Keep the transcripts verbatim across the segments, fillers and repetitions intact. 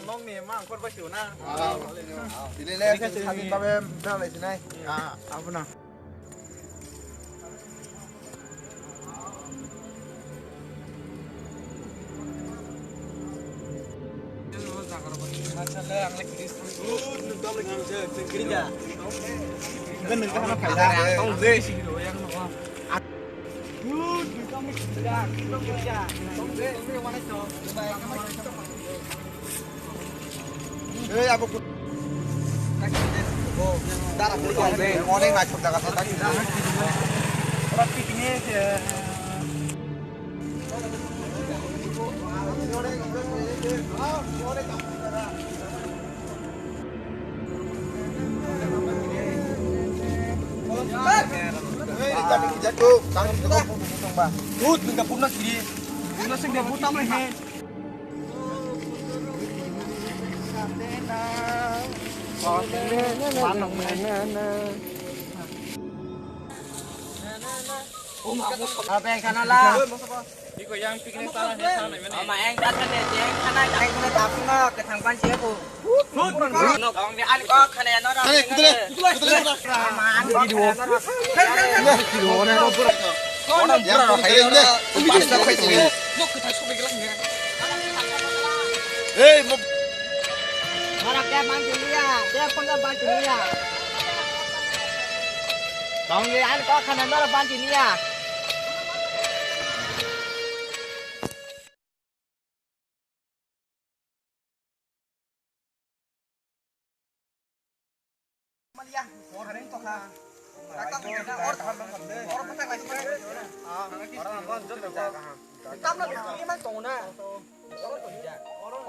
Nokni ma angkor bai sio na. Ah. Tini le, tini le, tini le. Ah, abono. Ei, abo ku-, dara ku kong be, onek nai sot jaga sot. Ora picnic, eh. Ei, kami kerja tu, kami tu kau pun tu bang. Ut, minta pun nak kiri. Pun nak sing dia pun tamu he. Iko yang picnic sana he sana mene. Ama yang kata ne, yang kana yang kana tapung na kethang pan siya ko. Nok ang di ani ko khana ya nora. Kale, kudale, kudale, kudale. Ama ani ko khana ya nora. Kudale, kudale. Kudale, kudale. Nok kethang sobe gelak ne. Ei, mo- Mara kya ban chiniya, kya phone ban chiniya. Tong ye an ko khana nora ban chiniya. Maliya, or haring to kha. Takam ni na or, or pata lai. Ah, or ang kon jot ko. Tamna ni man to na.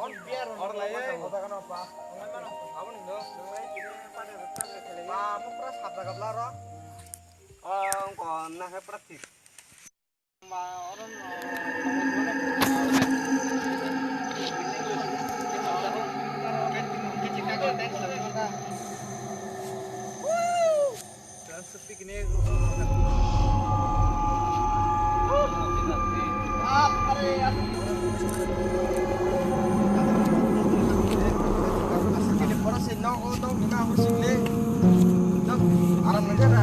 Or biar or lai. Abon do. Ba, mo pura sabda gabla ro. Ang kon na he pura thik. Aram naija ra.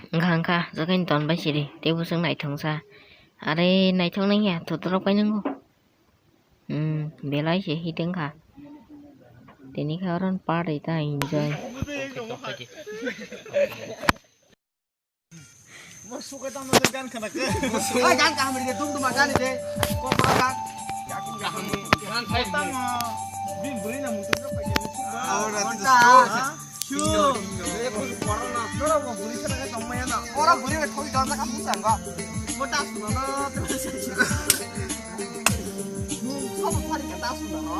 Wngkha, wngkha, jotono ton bai siri, tei bwswk naithok sa. Are naithok nang ya, thotrok painango. Hmm, belai se hit wngkha. Tini khe oro party ta enjoy. Mo suka tamo de gan khana ke. Ai gan kaham ri de dum dum gan de. Ko pura gan. Gan khai. Tamo. Bin buri na mutu ko pa ke. Ahora. Shu. Nora mo buri khana ke tong maya na. Ora buri me thoi don ka musa ga. Mo ta suno na. Mo ko pari ka ta suno na.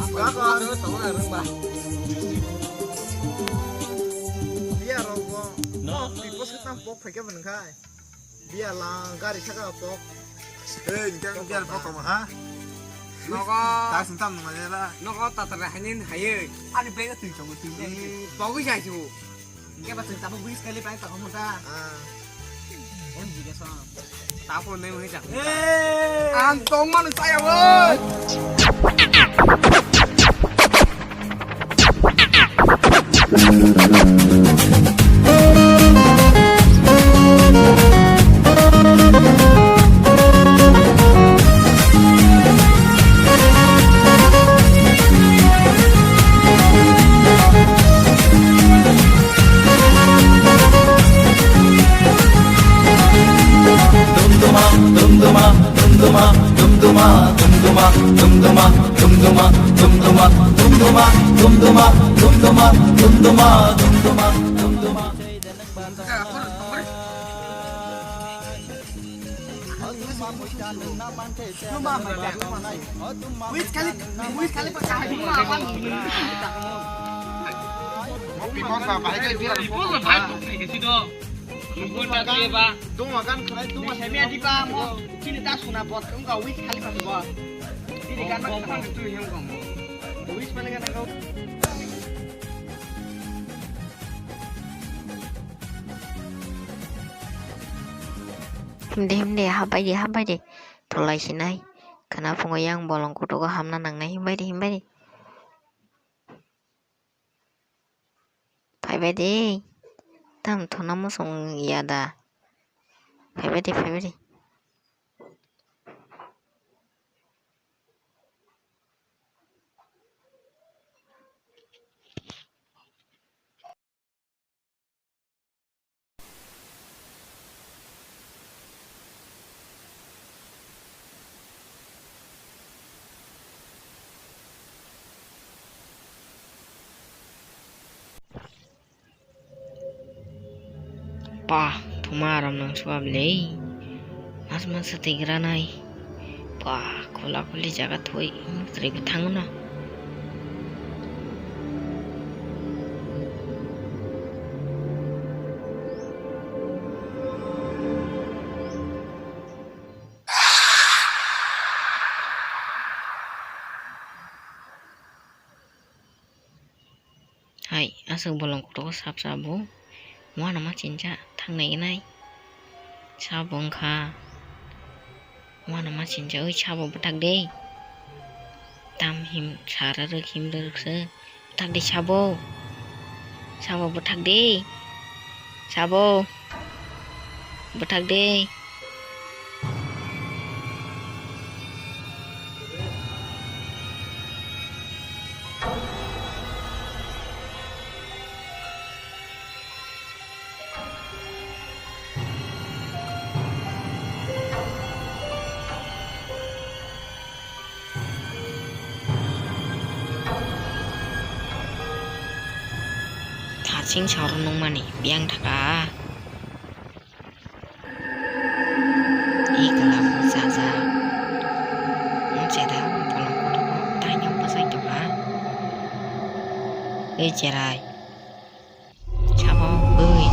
Apa ko aro tong na rang ba. Biya rok bo. No. Bos ka tam pok phai ke ban khai. Biya la gari saka pok. Ei, jang biya pok ma ha. Nogo. Ta sin tam ma la. Nogo ta ta hanin haye. Ani bag tu chong tu. Pogwi jai ju. Ke ba tu ta pogwi sekali pai ta mo ta. Ah. On ji ke sa. Tapo nai wngkha. Ang tongmano chaya bo. Himde himde, habai de, habai de. Tholai sinai. Khwna phungo yang bolong kutugo hamna nangnai, himbai de, himbai de. Phaibai de. Tam thuna muchung ya da. Phaibai de, phaibai de. Pah, thuma aram nang suab lei. Mas mas twi granai. Pah, khola kholi jaga thoi, twi bo thangno. Hai, aswk bolong kotor sap sabo. Uanama chincha thangnai nai. Sabo wngkha. Uanama chincha oi sabo bwthak de. Tam him sara rwk him rwk se. Bwthak de sabo. Sabo bwthak de. Sabo. Bwthak de. Thaching sauro nungmani biyang thaka. Ih, kwlap wng chajak. Wng cheda bolong kotor o taino bwsai tongkha. Ui cherai. Sabo ui.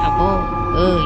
Sabo ui.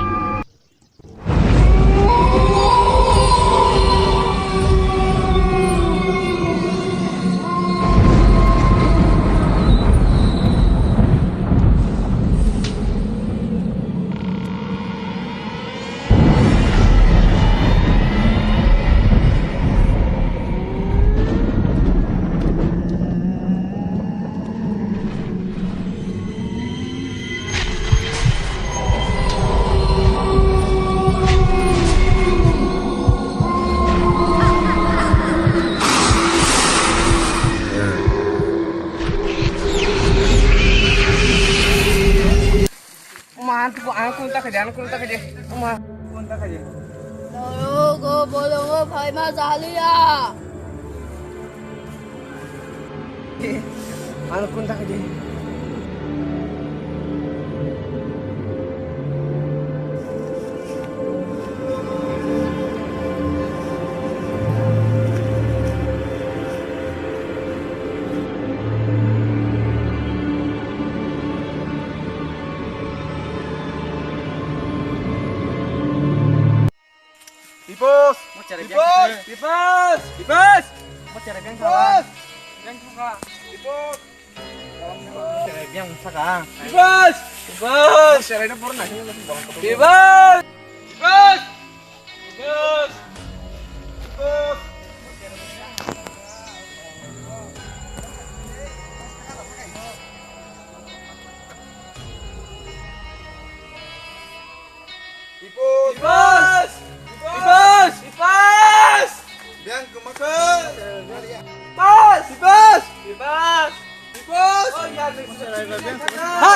Oma, ang tuku, ang kun ta khaje, ang kun ta khaje. Oma, kun ta khaje. Norogo bolongo phaima jaliya. Ang kun ta khaje. Pipos! Pipos! Pipos! Pipos! Pipos! Pipos! Pipos! Pipos! Boss! Boss! Boss! Ipos! Ipos! Ipos! Ipos! Biyang kwma khe! Ipos! Ipos! Ipos! Ipos! Oh, ya, ya, ya, ya, ya. Ha!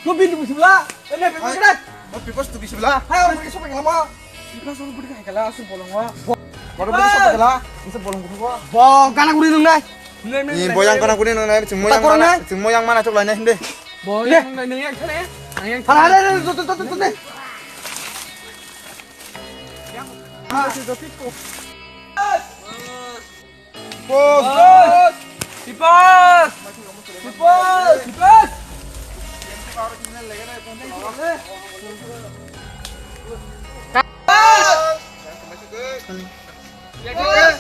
Mo bini bisibla? Ene, hai, pipos kena? Mo pipos tu bisibla? Hai, orang pakai sopak lama. Ipos orang budi kai kala, asal bolong wa. Orang budi sopak kala, asal bolong kudu wa. Bo, gana guri nung nai. Ni boyang kana kuni nung nai, chwng moyang mana, chwng moyang mana chok lai nai hinde. Bo, nung nai, nung yang thane, nung yang thane. Hara, hara, hara, tu, tu, tu, tu, tu. Boss! Boss! Boss! Boss! Boss!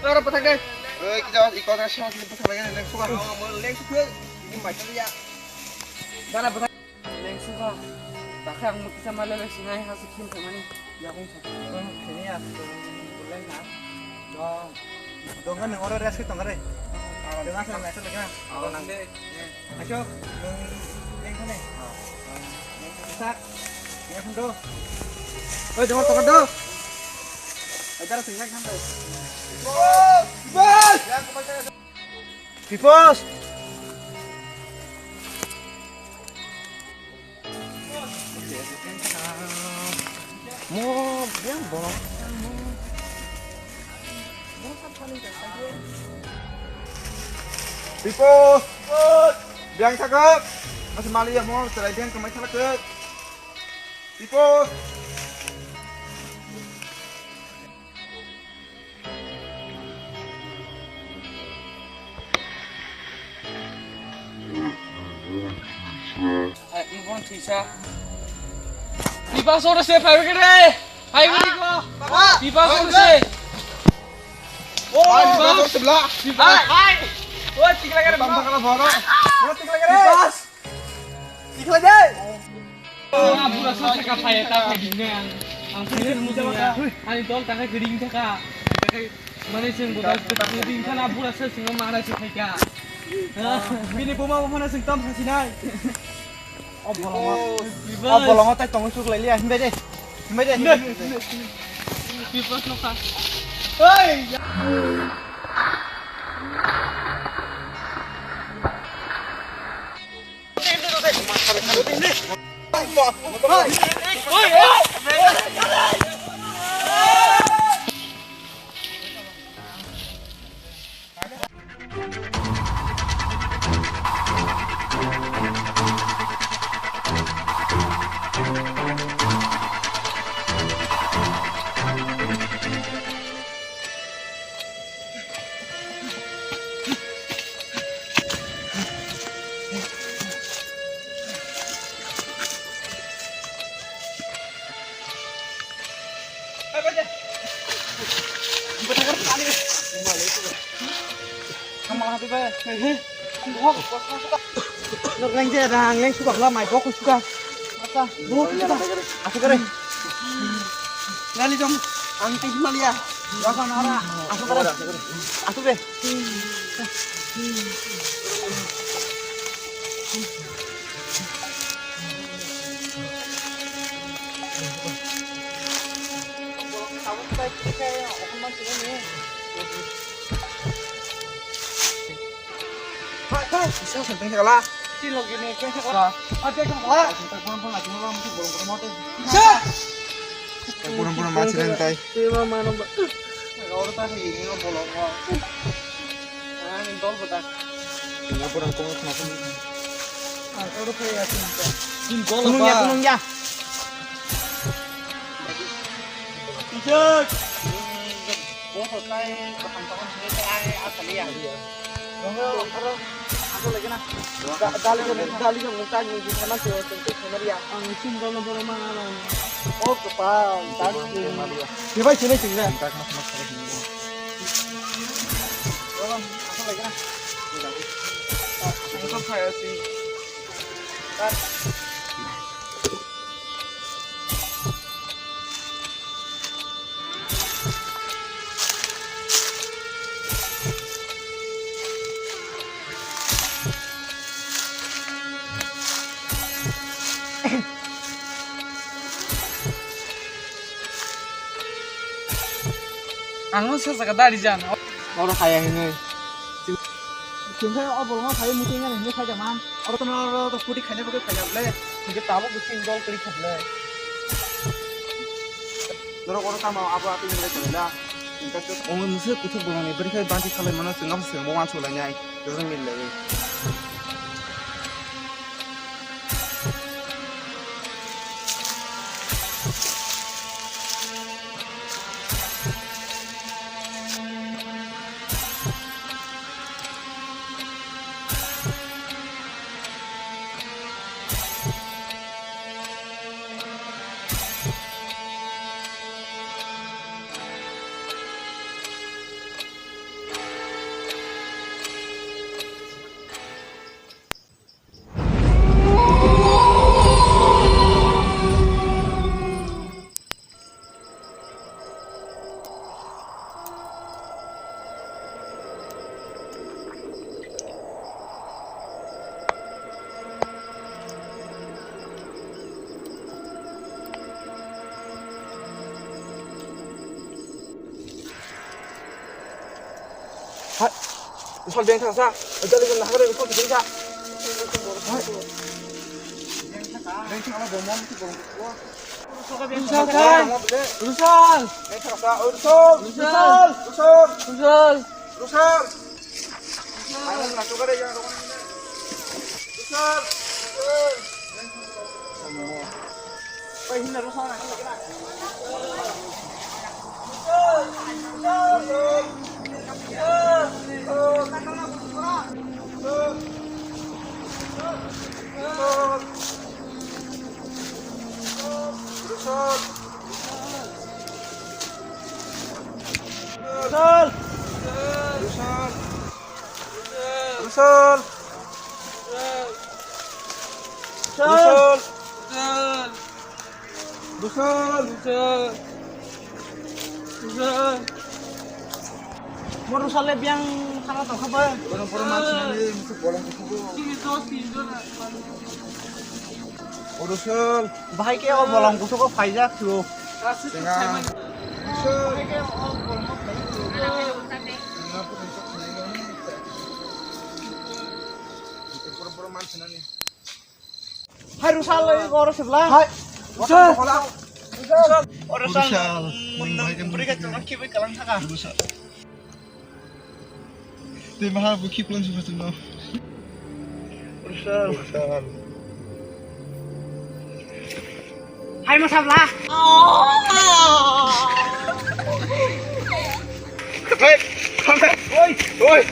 Ora pathak de. Oi, kita ikut ada siapa kita pathak lagi, lengsu ka. Lengsu ke. Ini macam ya. Dana pathak. Lengsu ka. Takha ang mukisa malala sinai hasu kim kamani. Ya kung sa. Kini ya. Bulan ha. Dong. Dong kan orang rest kita ngare. Dong asal macam lagi na. Aw, nang. Ayo, nung yang sana. Sak, yang sana. Oi, jangan tokar do. Ayo, jangan sing yang sana. Bos! Bos! Pipos! Mo, yang bolong. Pipos! Pipos! Biyang sakok! Masih mali ya mo, serai biyang kemai salakok. Pipos! Ai, ibon thwisa. Pipa soro se phaibo khe re. Phaibo ni ko. Pipa soro se. O, pipa soro se bla. Pipa. Ai. O, tikla kare. Tam takala bhoro. O, tikla kare. Pipa. Tikla de. Ah, pura soro se ka phai ta phai ding ne ang. Ang phai ding ne. Ani dol ta ka gring ta ka. Mane chwng bo da, chwng wngkha na bura se chwng mara se khaika. Bini buma bo phano chwng tam khasinai. O bolongo, o bolongo tai tong chuk lai liya, himbai de. Himbai de. Pipos nokha. Oi! Noreng je rang leng suka khla mai bok suka. Ata bok suka. Asuk kare. Nani jom ang tei Himalaya. Jaga nara. Asuk kare. Asuk de. Hai, hai, isa senteng kala. Ti logi ni keng kala. Ate keng kala. Buram buram mati reng tai. Ti ma mano ba. Oro ta hi ni bolong. Ani dol bata. Ina pura kong khna kong. Ah, oro phai ya sini ta. Kin dol ba. Kunung ya, kunung ya. Ijak. Bo to tai kapan kapan sini tai ai asal ya. Dong aro asal lagi na. Dali dong dali dong mutai ni di sana tu tu tu sana ya. Ang sim dol boro mana. Oh, kepal. Tadi. Dia baik sini sini. Ang no sa jaga dari jan. Oro haya hinwi. Chwng khe o bolongno phaiwi muchungya hinwi phaikha man. Oro tono oro to phuti khaina bagwi phaikha ble. Hwnkhe tabuk bo chini dol kwrwi kha ble. Norok oro tamo abo atwi hinwi khaila. Hwnkhe to omo mwswk kuthuk bolongni bwrwi khai banti salai mano chwng abo chwngbo wansuk lainai. Jojong milaiwi. Ha, Ruchal beng thangsa, jali jali hagre ko thangsa. Beng thangsa, beng thangsa, beng thangsa. Ruchal kai. Ruchal. Beng thangsa, o Ruchal, Ruchal, Ruchal, Ruchal. Ruchal. Ruchal. Ruchal. Ruchal. Ruchal. Ruchal. Ruchal. Ruchal. Ruchal. Ruchal. Mo Ruchal le biyang khana tongkha bai. Borok, borok ma sinani musu bolong kusugo. Chini dos tin jon. O Ruchal. Bahai khe o bolong kusugo phaijak tu. Tenga. Ruchal. Tenga, borok, borok ma sinani. Hai Ruchal, oro sibla. Hai. Ruchal. Ruchal. Oro Ruchal, sal. Mun nung buri ka chuma kibi kalang thaka. Ruchal. Tei maha bo ki plan suka chuma. Ruchal. Ruchal. Hai mo sabla. Hey, come back. Oi, oi.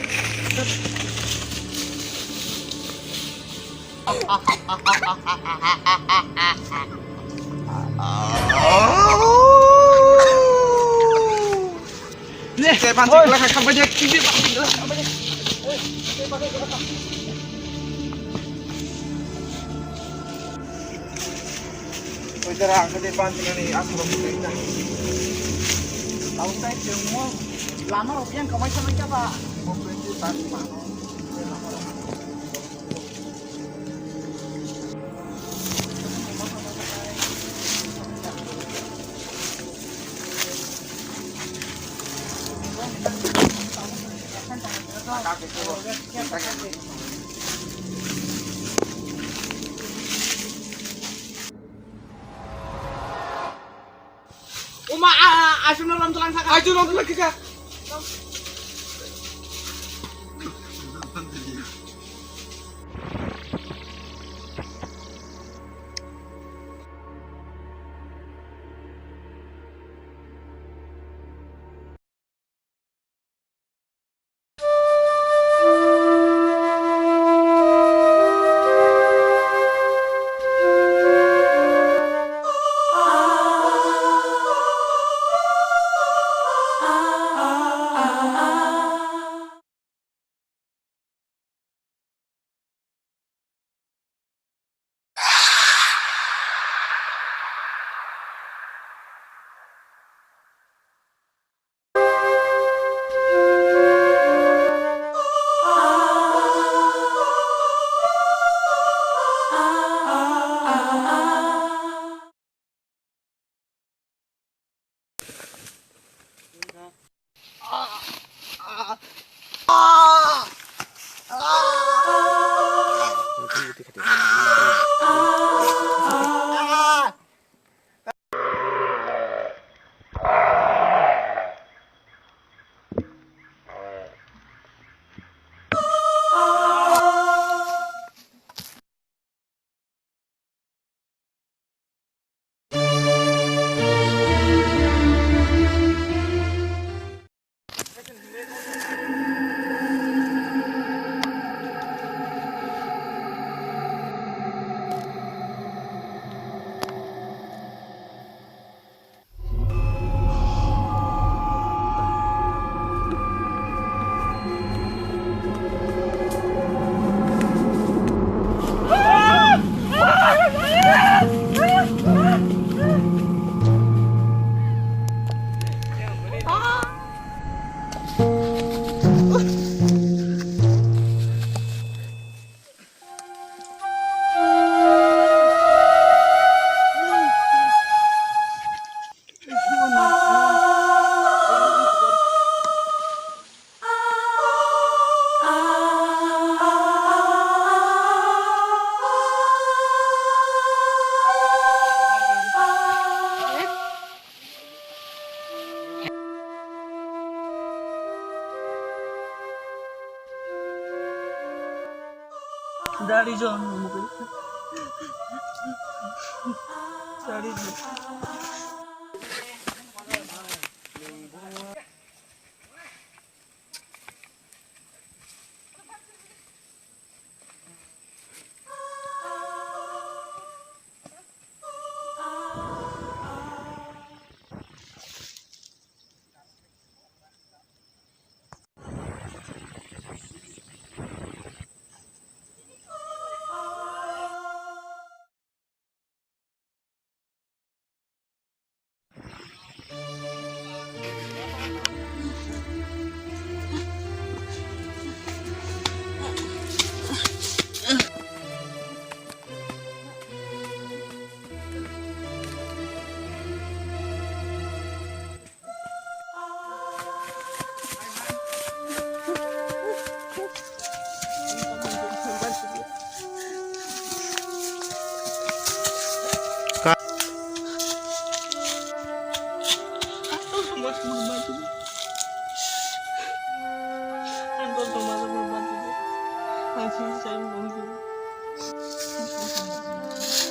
Lama rok yang kamai samai kaba. Uma, a, a, aswkno rom tlang saka. Aswkno rom tlang kisa. Dari John, dari John.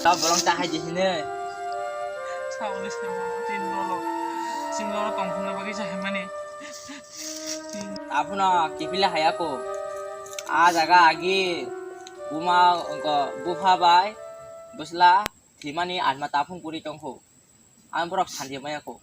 Ta bolong ta hai di sini. Sa ulis na tin bolong. Sing bolong tong phung na bagi sa hai mani. Abono kiphila hai ako. A jaga agi buma, wngkha bupha bai bwsla thwimani atma taphung kwrwi tongkho. Ang borok santi maya kho.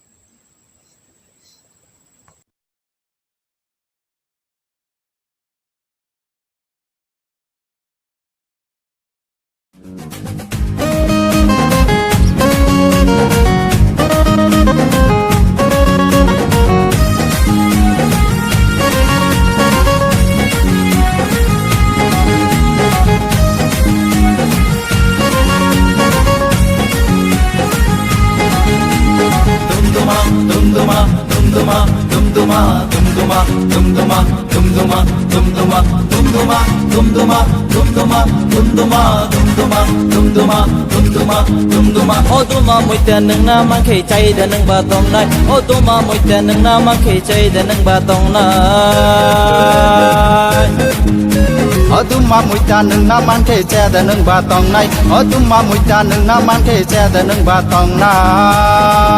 Dumduma, dumduma, dumduma, dumduma, dumduma, dumduma, dumduma, dumduma, dumduma, dumduma, dumduma, dumduma, dumduma, dumduma, dumduma. O duma muita nwngna mankhe chai da nwngba tongnai. O duma muita nwngna mankhe chai da nwngba tongnai. O duma muita nwngna mankhe chai da nwngba tongnai. O duma muita nwngna mankhe chai da nwngba tongnai.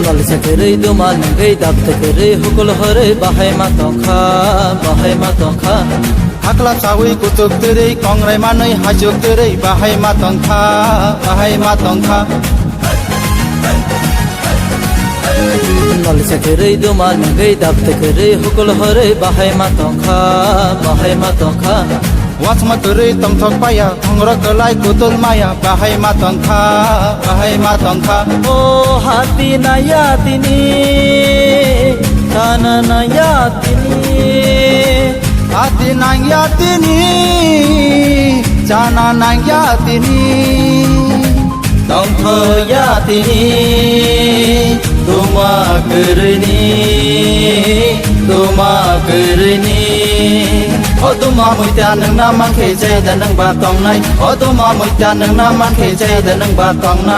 Nolisa kwrwi duma nwngwi dapte kwrwi hukul hwrwi bahai ma tongkha, bahai ma tongkha. Hakla chawi kuchuk twrwi kongrai manwi hachuk twrwi bahai ma tongkha, bahai ma tongkha. Nolisa kwrwi duma nwngwi dapte kwrwi hukul hwrwi bahai ma tongkha, bahai ma tongkha. Wasma kwrwi tongthok paya, thongrok kwlai kutul maya, bahai ma tongkha, bahai ma tongkha. O hati naya tini, tana naya tini. Hati nangya tini, chana nangya tini. Tongthoya tini, tuma kwrwini, tuma kwrwini. O tuma muita nwngna mankhe cheda nwngba tongnai. O tuma muita nwngna mankhe cheda nwngba tongnai.